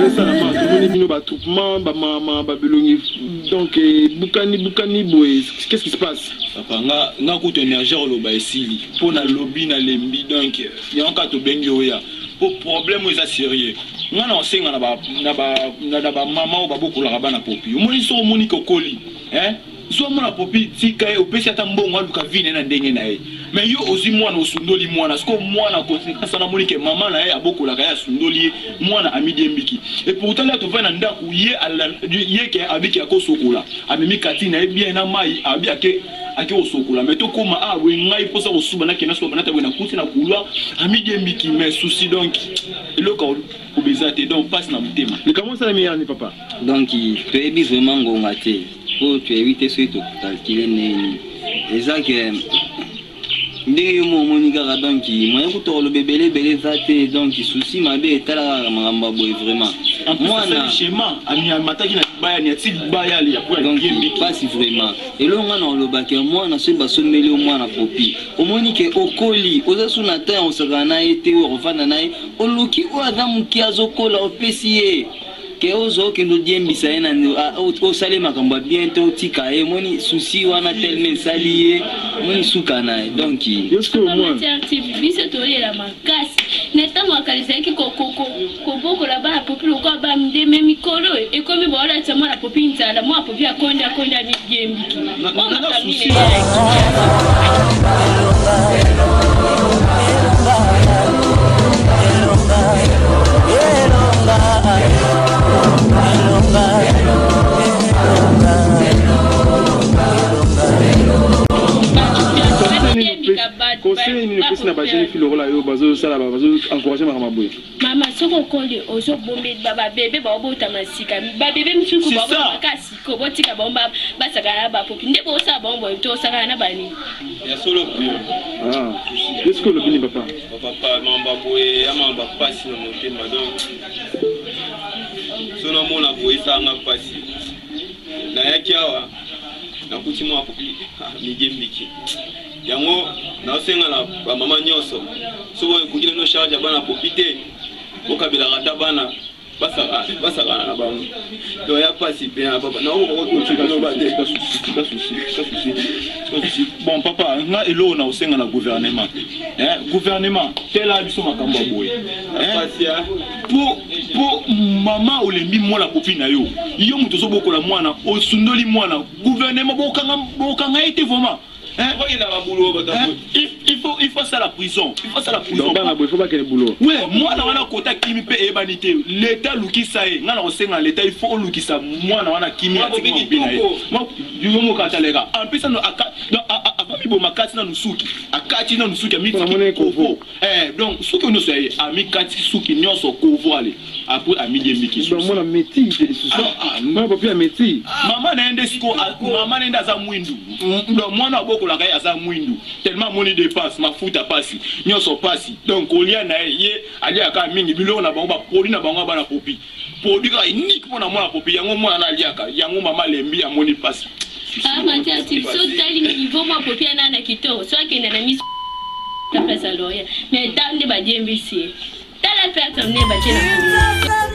Esalama tomoni bino batroupement bamama babelongi, donc ebukani bukani boye, qu'est-ce qui se passe? Papa, nga kutu énergie oloba esili mpo nalobi nalembi. Donc yango kaka tobengi oya mpo problème oyo eza sérieux. Nga na osenga na bamama oyo babokolaka bana popi, omoni soki omoni kokoli, zwa mwana popi, tika ye, opesi ata mbongo, aluka vie na ye na ndenge na ye. Mais yo ozwi mwana, osundoli mwana. Sikoyo mwana, conséquence wana, amoni ke mama na ye abokolaka ye, asundoli ye, mwana amidiembiki. Et pourtant là tovandi na ndako, ye ke abiki akosokola, amemi kati na ye bien na mai, abi ake kosokola. Mais tokóma ah boye, ngai mposa kosuba, nakenda suba, nata boye, nakuti na couloir amidiembiki. Mais souci, donc eloko obeza te, donc mpasi na motema. Likambo osalami yani, papa? Donc toyebi vraiment ngonga te, mpo toyebi te soki tocalculer ndenge eza ke ndenge yo mo omoni kaka. Donc moyen kuta koloba ebele ebele eza te. Donc souci mabe etala kaka makambo ya boye vraiment. Mwana schéma amataki na libaya, ni ati libaya. Donc mpasi vraiment. Eloko nga na olobaka, mwana soki basombeli yo mwana popi, omoni ke okoli, oza su na temps ya kosakana na ye te, oyo kofanda na ye, oluki oyo aza moke azokola, opesi ye ke ozwa, okende odiembisa ye na osali makambo ya bien te, otika ye. Omoni souci wana telema esali ye, omoni suka na ye. Donc biso toyela makasi na ntango ya kala ezalaki kobokola bana popi lokola bamindeme. Mikolo oyo ekomi baolatisa mwana popi nzala, mwana popi akondi, akondi, amidiembiki. Oyo makambo nini? Conseil nini opesi na bajeune fille lokola yo bazosala, bazoencourage makambo boye? Mama, soki okoli, ozobombi babebe baobotama sika, babebe misusu baobotama siko, botika bango basakana na bapopi. Nde bosala bango boye, tosakana na banini? Ya solo. Eske olobi nini, papa? Papa, mamba boye ya mamba pasi na motema. Donc so namona boye esalanga mpasi. Nayaki awa, nakuti mwa popi migembiki. Yango naosenga na bamama nyonso, soki ekoki nano charge ya bana popi te, bokabelaka ata bana basakana na bango. Donc ya mpasi mpe na papa, naokoka te. Bon papa, nga eloko na kosenga na gouvernement, gouvernement tela biso makambo ya boye po mama olembi mwana popi na yo, yo moto ozobokola mwana, osundoli mwana, gouvernement bokanga ye te vraiment. Il faut asala prison, il faut asala prison. Bana boye, faut bakende boulot. Ouais, mwana wana kota kimi mpe eyebani te, leta alukisa ye. Nga na kosenga na leta, il faut olukisa mwana wana kimi, atikimobi na ye yo moko ataleka. En plus avami boma, akati nanu suki, akati nanu suki, amitiki kovo. Donc suki nyonso ya ye, amikati suki nyonso kovo, ale après amidiembiki. Mwana métis lisusu, mwana popi ya métis. Mama na ye nde siko, mama na ye nde aza mwindu. Donc mwana abokolaka ye aza mwindu tellement amoni dépense, mafuta pasi, nyonso pasi. Donc kolia na ye, ye aliaka mingi biloko na bango, baproduit na bango ya bana popi, produit kaka unique mpona mwana popi, yango mwana na aliaka yango. Mama alembi, amoni pasi. Matiasi, so tali niveau mwa popi ana na kitoko, so akende na miso na place ya loria, mais ta nde badiembisi ye, tala perte nde batie na.